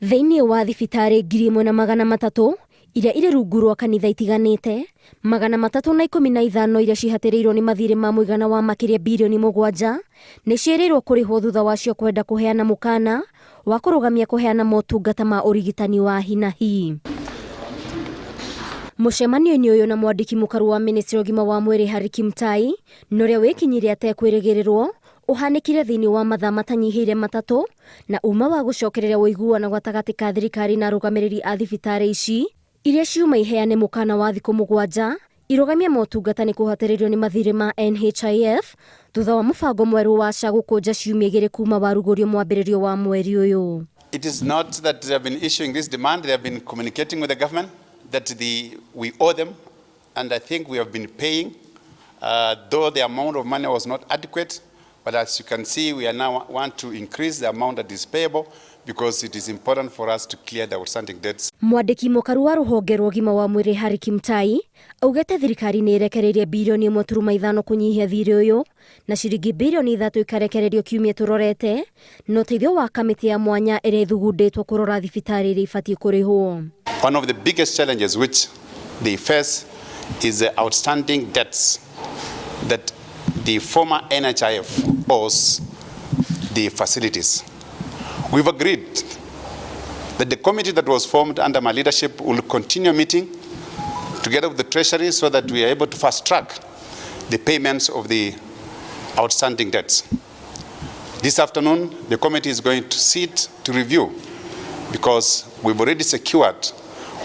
Thĩinĩ wa thibitarĩ 1300 iria irĩ rungu rwa kanitha itiganĩte, 315 iria cihatĩrĩirwo nĩ mathirĩ ma mũigana wa makĩria birioni 7 nĩ ciĩrĩirwo kũrĩhwo thutha wacio kwenda kũheana mũkana wa kũrũgamia kũheana motungata ma ũrigitani wa hi na hi. Mũcemanio-inĩ ũyũ na mwandĩki mũkaru wa ministry ya ũgima wa mwĩrĩ Harry Kimtai, na ũrĩa wĩkinyirie atekwĩrĩgĩrĩrwo, ũhanĩkire thĩinĩ wa mathaa matanyihĩire 3 na uma wa gũcokereria ũiguano gatagatĩ ka thirikari na arũgamĩrĩri a thibitarĩ ici iria ciuma iheane mũkana wa thikũ 7 irũgamie motungata nĩ kũhatĩrĩrio nĩ mathirĩ ma NHIF thutha wa mũbango mwerũ wa SHA gũkũnja ciumia 2 kuma warugũrio mwambĩrĩrio wa mweri ũyũ. It is not that they have been issuing this demand, they have been communicating with the government that we owe them, and I think we have been paying, though the amount of money was not adequate, but as you can see, we are now want to increase the amount that is payable because it is important for us to clear the outstanding debts. Mwandĩki mũkaru wa rũhonge rwa ũgima wa mwĩrĩ Harry Kimtai augĩte thirikari nĩ ĩrekereirie birioni 1.5 kũnyihia thirĩ ũyũ na ciringi birioni 3 ikarekererio kiumia tũrorete na ũteithio wa kamĩtĩ ya mwanya ĩrĩa ĩthugundĩtwo kũrora thibitarĩ iria ibatiĩ kũrĩhwo. One of the biggest challenges which they face is the outstanding debts that the former NHIF owes the facilities. We've agreed that the committee that was formed under my leadership will continue meeting together with the Treasury so that we are able to fast track the payments of the outstanding debts. This afternoon, the committee is going to sit to review because we've already secured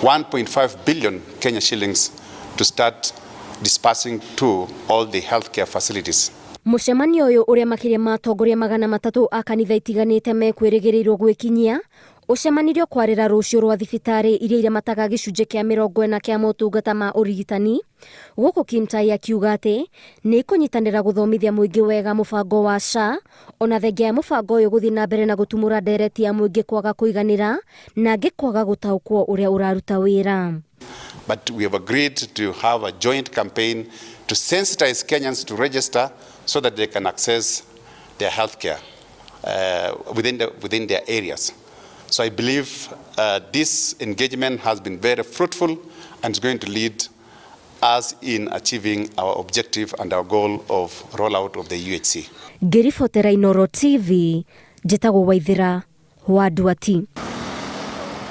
1.5 billion Kenya shillings to start dispersing to all the healthcare facilities. Mũcemanio ũyũ ũrĩa makĩria ma atongoria 300 a kanitha itiganĩte mekwĩrĩgĩrĩirwo gwĩkinyia ũcemanirio kwarĩra rũciũ rwa thibitarĩ iria iramataga gĩcunjĩ kĩa 40 kĩa motungata ma ũrigitani gũkũ Kimtai akiuga atĩ nĩ ikũnyitanĩra gũthomithia mũingĩ wega mũbango wa SHA ona thengia ya mũbango ũyũ gũthiĩ na mbere na gũtumũra ndereti ya mũingĩ kwaga kũiganĩra na angĩ kwaga gũtaũkwo ũrĩa ũraruta wĩra. But we have agreed to have a joint campaign to sensitize Kenyans to register so that they can access their healthcare within their areas. So I believe this engagement has been very fruitful and is going to lead us in achieving our objective and our goal of rollout of the UHC. Ngĩribotera Inooro TV, njĩtagwo Waithĩra wa Nduati.